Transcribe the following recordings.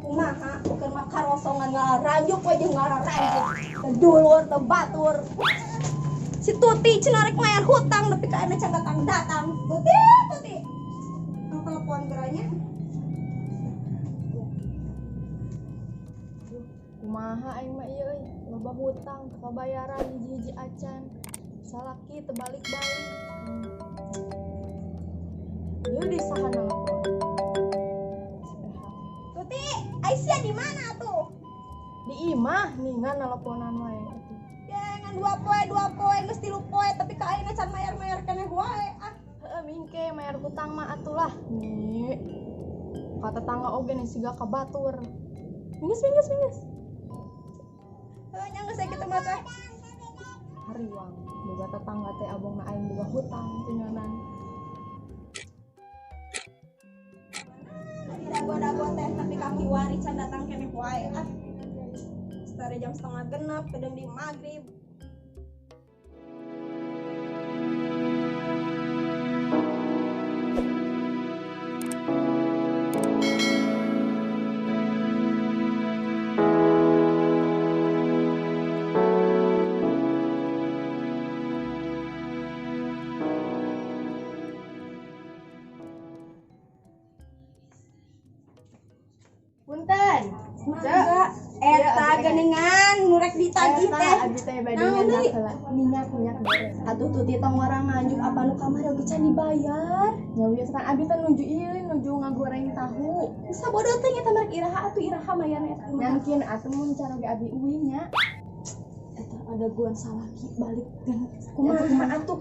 Kumaha keur mah karosongan ngaranjuk we jeung ngararanjuk. Teu dulur teu batur. Si Tuti cenah rek mayar hutang nepi ka ayeuna can datang-datang. Tuti, Tuti. Ang telepon geranya. Kumaha aing mah ieu euy, loba hutang teu kabayaran hiji-hiji acan. Salaki teu balik-balik. Ieu di saha nelpon? Tuti, Aisyah di mana tuh? Di imah ningan nelponan wae atuh. Ya ngan 2 poe geus 3 poe tapi ka ayeuna can mayar-mayar keneh wae. Ah, Heeh, mingke mayar hutang mah atulah. Nih. Ka tetangga oge nih siga ka batur. Minggis minggis minggis. Heuh nya geus kitu mah teh. Hariwang, boga tetangga teh abongna aing boga hutang tinganan. Dago-dago teh tapi kaki wari can datang keneh wae. Ah. Setara jam 5.30 kedeng di maghrib. Punten. Mangga eta geuningan nu rek ditagih teh. Abi teh bade Naon nyandak deui? heula. Minyak minyak beres. Atuh Tuti tong warang nganjuk apa nu kamari oge can dibayar. Nya wios kan abi teh nuju ieu nuju ngagoreng tahu. Sabodo teh eta merek iraha atuh iraha mayarna eta kumaha? Nyangkin atuh mun cara ge abi uih nya. Eta ada guan salaki balik dan kumaha atuh?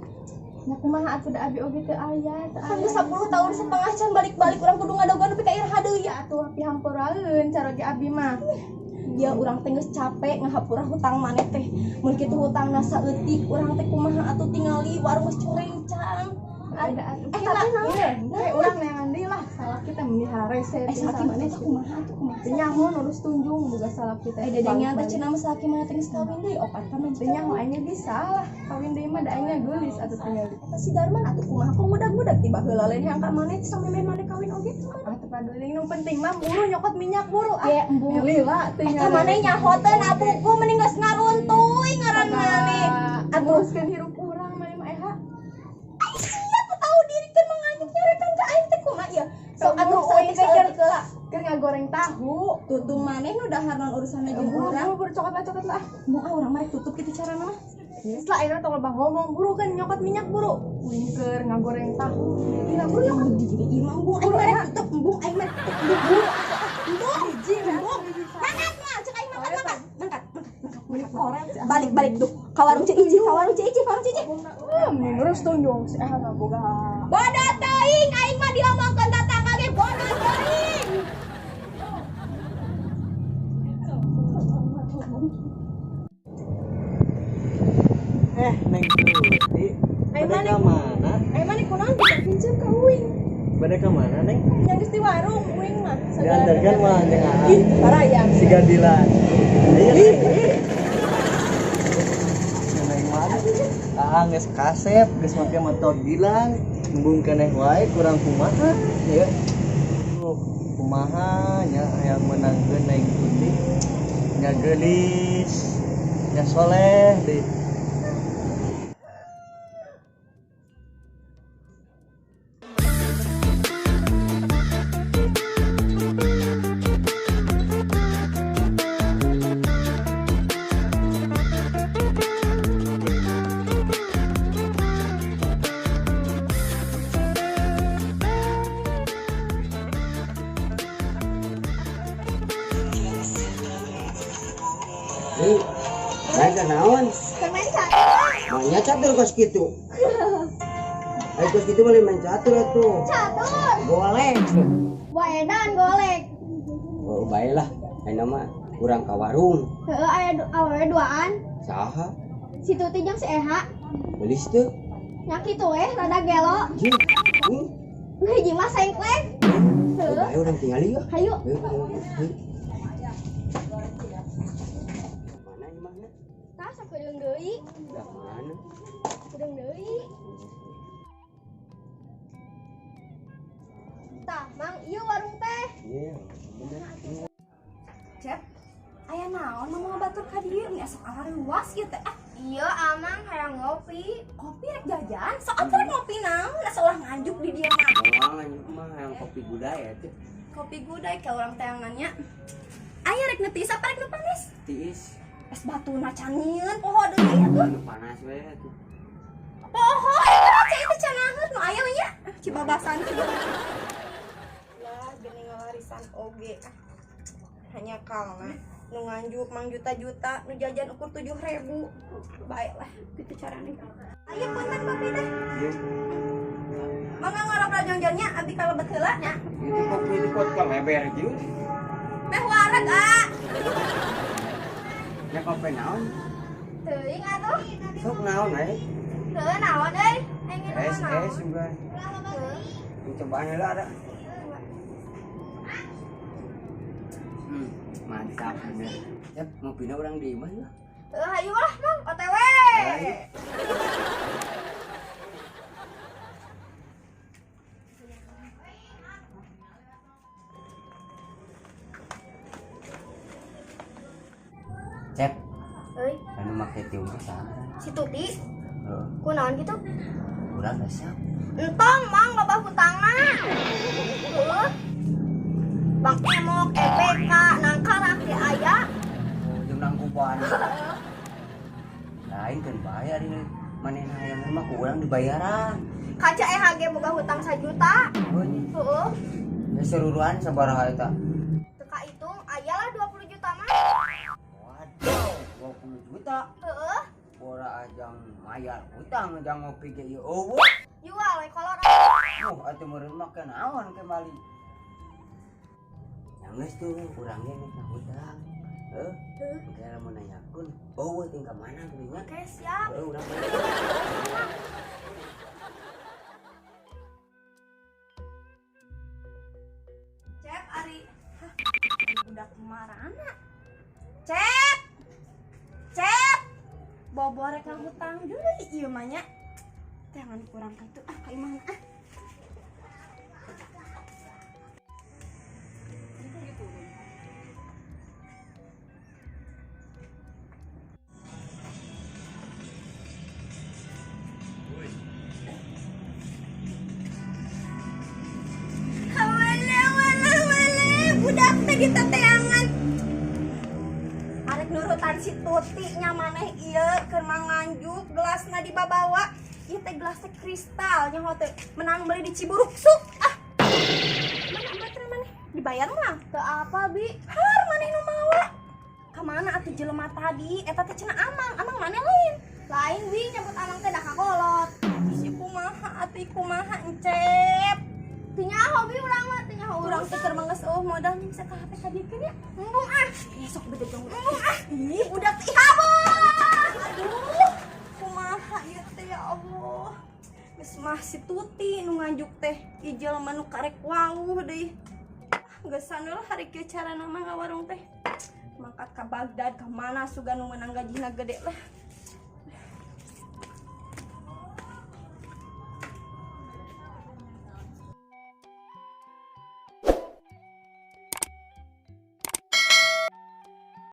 Nya kumaha atuh da abi oge teu aya, teu Kan aya. geus 10 tahun setengah can balik-balik urang kudu ngadagoan nepi ka iraha deui ya. Atuh pihampuraeun cara ge abi mah. Ya urang teh geus capek ngahapura hutang maneh teh. Mun kitu hutangna saeutik urang teh kumaha atuh tingali warung geus curencang. Ada atuh. Eh, tapi naon? Ieu urang neangan deui lah salaki teh mun diharese. Eh salaki maneh teh kumaha atuh kumaha? Teu nyaho nurus tunjung boga salaki teh. Eh dedengean teh cenah mah salaki maneh teh geus kawin deui opat ka Teu majikan. nyaho aing bisa lah kawin deui mah da aing geulis atuh tingali. Eta si Darman atuh kumaha kok ngudag-ngudag tiba heula lain yang ka maneh samemeh maneh kawin oge. Ah teu paduli nu penting mah buru nyokot minyak buru ah. Ye embung. Lila Eta maneh nyaho teh na buku mending geus ngaruntuy ngaran maneh. Atuh nguruskeun hirup urang maneh mah eha. Ai sia teu tahu diri keur manganjuk nyarekan ka aing teh kumaha ieu. Sok atuh Buru, saeutik aing teh saeutik heula. Keur ngagoreng tahu. Tutung maneh nu dahar naon urusanna jeung Buru urang. buru buru cokot lah cokot lah. Embung ah urang mah rek tutup kitu carana mah. Geus lah ayeuna tong loba ngomong buru kan nyokot minyak buru. Uing keur ngagoreng tahu. Gila buru nyokot diri ieu mah embung aing mah rek tutup embung aing mah rek tutup embung buru atuh ah embung. Hiji Embung. Mangkat moal cek aing mangkat mangkat. Mangkat mangkat mangkat. Koret. Balik balik tuh ka warung Ceu Iji, ka warung Ceu Iji, ka warung Ceu Iji. Mending nurus tunjung si eha mah boga. Bodoh teuing aing mah diomongkeun tetangga ge bodoh teuing. Eh, Neng Tuti. Ayo, Bade mana? ka mana? Ayo maneh kunaon bisa pinjam ka uing. Bade ka mana, Neng? Yang geus di warung uing mah. Diantarkan mah jeung Aa. Ih, parayang. Si Gadilan. Ayo, Neng. Neng mana? Ah, geus kasep, geus make motor Gilang. Embung keneh wae kurang kumaha ya. Tuh, kumaha nya hayang meunangkeun Neng Tuti. Nya geulis, nya soleh deui. Ih, lain ka naon? Keur main catur. Maunya catur kos kitu. Ayo kos kitu boleh main catur atuh. Catur. Boleh. Waedan golek. Oh, baiklah. Ayeuna mah urang ka warung. Heeh aya awewe duaan. Saha? Si Tuti jeung si Eha. Belis teu? Nya kitu weh rada gelo. Jeung. Hmm. Nu hiji mah sengklek. Oh, Heeh. bae urang tingali ya. Hayu. Ayo, ayo, ayo. Mana imahna? Tah sakedeung deui. Dah mana? Sakedeung deui. Tah, Mang, ieu warung teh. Iya, bener. Cep. Aya naon mah batur ka dieu nih asa alariwas ieu teh. Ah, iya amang hayang ngopi. Kopi rek jajan, sok atuh rek ngopi naon asa ulah nganjuk di dieu mah. Moal nganjuk mah hayang kopi gudai atuh. Kopi gudai ka urang teangannya. Aya rek nu tiis apa rek nu panas? Tiis. Es batuna can nyieun poho deui atuh. Nu panas we atuh. Poho eta cai itu canaheut nu aya we nya. Cibabasan kieu. Lah geuning ngalarisan oge ah. Hanya kalna nu nganjuk mang juta-juta nu jajan ukur 7.000. Baiklah gitu caranya. Ayo punten kopi teh. Ieu. Mangga ngarap jongjonnya abi kalebet heula nya. Itu kopi itu pot ka leber kieu. Meh wareg ah. Nya kopi naon? Teuing atuh. Sok naon we? Heuh naon euy? Aing Es naon? es juga. Cobaan heula ada. Mantap bener. Cep, ngopina urang di imah lah. Heuh hayu lah Mang, OTW. Hayu. Cep, Euy, anu make tiung teh saha? Si Tuti, Heeh, kunaon kitu? urang resep. Entong Mang loba hutangna. Heuh. Bang Emok, EPK, nangkarak di aya. Oh, jeung nangkupan. Lain kan bayar ini. Manehna hayang mah ku urang dibayaran. Kaca EHG boga hutang 1 juta. Oh, nya. Heeh. Ya seruruan sabaraha eta? Teu kahitung aya lah 20 juta mah. Waduh, 20 juta. Heeh. Bora ajang mayar hutang ajang ngopi ge ieu eueuh. Jual we kolor. Oh, atuh meureun mah ke naon kembali. Ya geus tuh urang ge geus ngahutang. Heuh. Engke lamun nanyakeun, eueuh ting ka mana kitu nya? Oke, siap. Heuh, urang. Cep ari. Hah, budak marana. Cep. Cep. Bobo rek ngahutang deui ieu mah nya. Jangan kurang ka itu ah ka imahna ah. Wale wale wale budak teh diteteangan. Arek nurutan si Tuti nya maneh ieu keur manganjuk gelasna dibabawa. Ieu teh gelas teh kristal nya teh menang beli di Ciburuksuk ah. Mana batur maneh dibayar mah? Teu apa, Bi? Har maneh nu mawa. Ka mana atuh jelema tadi? Eta teh cenah amang, amang maneh lain. Lain Bi nyebut amang teh da kakolot. Si kumaha atuh kumaha encep. Teu nyaho Bi urang mah teu nyaho Urang teh keur mah geus eueuh modal nih bisa ka HP kadiekeun ya. Embung ah. Ih, sok bedegong. Embung ah. Ih, budak teh kabur. Aduh, kumaha ieu teh ya Allah. Geus mah si Tuti nu nganjuk teh ieu jelema nu karek wauh deui. Ah, geus anu lah hari kieu carana mah ngawarung teh. Mangkat ka Baghdad ka mana sugan nu meunang gajina gede lah.